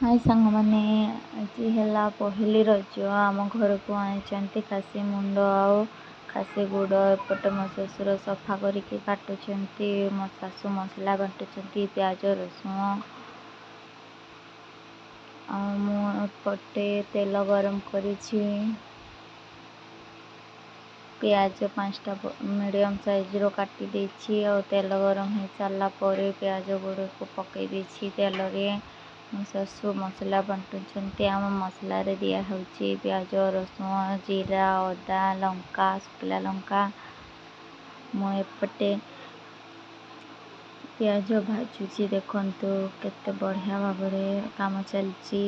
High ସାଙ୍ଗମାନେ, ଆଜି ହେଲା ପହିଲି ରଜ। ଆମ ଘରକୁ ଆଣିଛନ୍ତି ଖାସି ମୁଣ୍ଡ ଆଉ ଖାସି ଗୁଡ଼। ଏପଟେ ମୋ ଶ୍ୱଶୁର ସଫା କରିକି କାଟୁଛନ୍ତି, ମୋ ଶାଶୁ ମସଲା ବାଟୁଛନ୍ତି ପିଆଜ ରସୁଣ, ଆଉ ମୁଁ ଏପଟେ ତେଲ ଗରମ କରିଛି। ପିଆଜ 5ଟା ମିଡ଼ିୟମ୍ ସାଇଜ୍ର କାଟି ଦେଇଛି ଆଉ ତେଲ ଗରମ ହେଇସାରିଲା ପରେ ପିଆଜ ଗୁଡ଼ିକୁ ପକାଇ ଦେଇଛି ତେଲରେ। ମୋ ଶାଶୁ ମସଲା ବାଟୁଛନ୍ତି। ଆମ ମସଲାରେ ଦିଆହେଉଛି ପିଆଜ, ରସୁଣ, ଜିରା, ଅଦା, ଲଙ୍କା, ଶୁଖିଲା ଲଙ୍କା। ମୁଁ ଏପଟେ ପିଆଜ ଭାଜୁଛି, ଦେଖନ୍ତୁ କେତେ ବଢ଼ିଆ ଭାବରେ କାମ ଚାଲିଛି।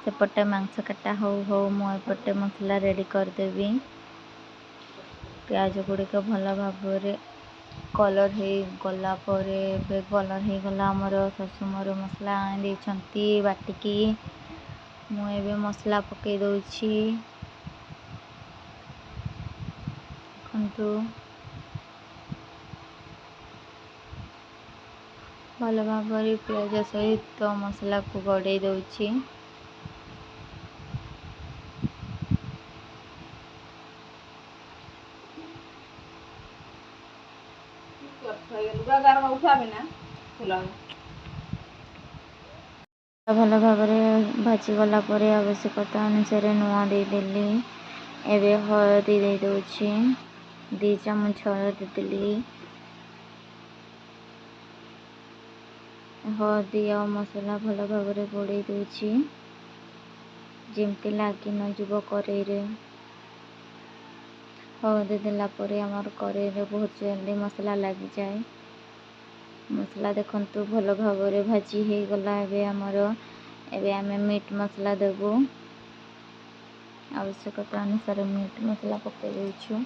ସେପଟେ ମାଂସ କଟା ହଉ ହଉ ମୁଁ ଏପଟେ ମସଲା ରେଡ଼ି କରିଦେବି। ପିଆଜ ଗୁଡ଼ିକ ଭଲ ଭାବରେ କଲର୍ ହେଇଗଲା ପରେ, ଏବେ କଲର୍ ହେଇଗଲା ଆମର। ଶାଶୁ ମୋର ମସଲା ଆଣି ଦେଇଛନ୍ତି ବାଟିକି। ମୁଁ ଏବେ ମସଲା ପକାଇ ଦେଉଛି, ଦେଖନ୍ତୁ। ଭଲ ଭାବରେ ପିଆଜ ସହିତ ମସଲାକୁ ଗଡ଼େଇ ଦେଉଛି। ଭଲ ଭାବରେ ଭାଜିଗଲା ପରେ ଆବଶ୍ୟକତା ଅନୁସାରେ ଲୁଣ ଦେଇଦେଲି। ଏବେ ହଳଦୀ ଦେଇଦେଉଛି, 2 ଚାମଚ ହଳଦୀ ଦେଲି। ହଳଦୀ ଆଉ ମସଲା ଭଲ ଭାବରେ ଗୋଳେଇ ଦେଉଛି, ଯେମିତି ଲାଗି ନଯିବ କରେଇରେ। ହଳଦୀ ଦେଲା ପରେ ଆମର କରେଇରେ ବହୁତ ଜଲ୍ଦି ମସଲା ଲାଗିଯାଏ। ମସଲା ଦେଖନ୍ତୁ ଭଲ ଭାବରେ ଭାଜି ହେଇଗଲା ଏବେ ଆମର। ଏବେ ଆମେ ମିଟ୍ ମସଲା ଦେବୁ। ଆବଶ୍ୟକତା ଅନୁସାରେ ମିଟ୍ ମସଲା ପକାଇ ଦେଉଛୁ।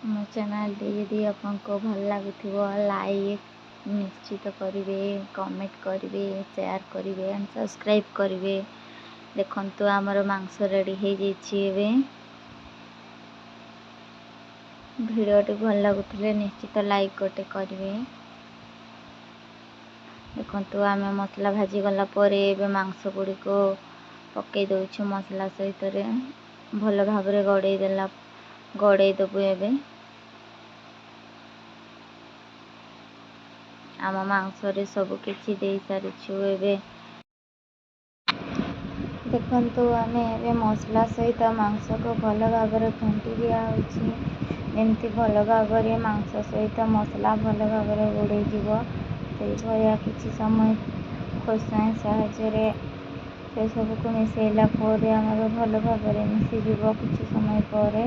ମୋ ଚ୍ୟାନେଲ୍ଟି ଯଦି ଆପଣଙ୍କୁ ଭଲ ଲାଗୁଥିବ, ଲାଇକ୍ ନିଶ୍ଚିତ କରିବେ, କମେଣ୍ଟ କରିବେ, ସେୟାର କରିବେ ଆଣ୍ଡ ସବସ୍କ୍ରାଇବ୍ କରିବେ। ଦେଖନ୍ତୁ ଆମର ମାଂସ ରେଡ଼ି ହେଇଯାଇଛି। ଏବେ ଭିଡ଼ିଓଟି ଭଲ ଲାଗୁଥିଲେ ନିଶ୍ଚିତ ଲାଇକ୍ ଗୋଟେ କରିବେ। ଦେଖନ୍ତୁ ଆମେ ମସଲା ଭାଜିଗଲା ପରେ ଏବେ ମାଂସ ଗୁଡ଼ିକୁ ପକାଇ ଦେଉଛୁ ମସଲା ସହିତରେ। ଭଲ ଭାବରେ ଗଡ଼େଇ ଦେଲା, ଗଡ଼େଇ ଦେବୁ। ଏବେ ଆମ ମାଂସରେ ସବୁ କିଛି ଦେଇସାରିଛୁ। ଏବେ ଦେଖନ୍ତୁ ଆମେ ଏବେ ମସଲା ସହିତ ମାଂସକୁ ଭଲ ଭାବରେ ଘାଣ୍ଟି ଦିଆହେଉଛି, ଯେମିତି ଭଲ ଭାବରେ ମାଂସ ସହିତ ମସଲା ଭଲ ଭାବରେ ଗୋଳେଇଯିବ ସେଇଭଳିଆ। କିଛି ସମୟ ଖୋସାଣି ସାହାଯ୍ୟରେ ସେସବୁକୁ ମିଶାଇଲା ପରେ ଆମର ଭଲ ଭାବରେ ମିଶିଯିବ। କିଛି ସମୟ ପରେ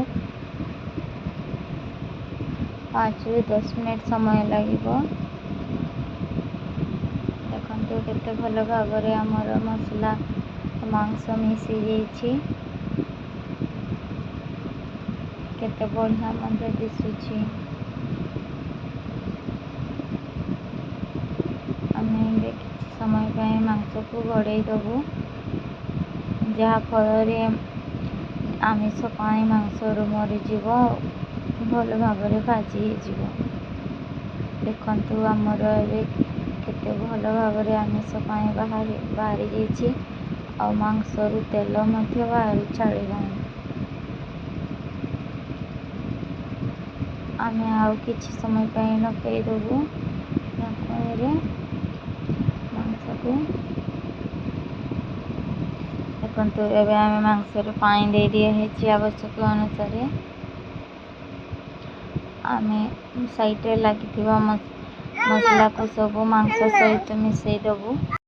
5ରୁ 10 ମିନିଟ୍ ସମୟ ଲାଗିବ। ଦେଖନ୍ତୁ କେତେ ଭଲ ଭାବରେ ଆମର ମସଲା ମାଂସ ମିଶି ଯାଇଛି, କେତେ ବଢ଼ିଆ ମଧ୍ୟ ଦିଶୁଛି। ଆମେ ଏବେ କିଛି ସମୟ ପାଇଁ ମାଂସକୁ ଘୋଡ଼େଇ ଦେବୁ, ଯାହାଫଳରେ ଆମିଷ ପାଣି ମାଂସରୁ ମରିଯିବ, ଭଲ ଭାବରେ ଭାଜି ହେଇଯିବ। ଦେଖନ୍ତୁ ଆମର ଏବେ କେତେ ଭଲ ଭାବରେ ଆମିଷ ପାଣି ବାହାରି ଯାଇଛି ଆଉ ମାଂସରୁ ତେଲ ମଧ୍ୟ ବାହାରି ଛାଡ଼ିଲାଣି। ଆମେ ଆଉ କିଛି ସମୟ ପାଇଁ ଢକେଇ ଦେବୁ ଢାଙ୍କୁଣୀରେ ମାଂସକୁ। ଦେଖନ୍ତୁ ଏବେ ଆମେ ମାଂସରେ ପାଣି ଦେଇ ଦିଆହେଇଛି ଆବଶ୍ୟକ ଅନୁସାରେ। ଆମେ ସାଇଡ଼୍ରେ ଲାଗିଥିବା ମସଲାକୁ ସବୁ ମାଂସ ସହିତ ମିଶାଇ ଦେବୁ।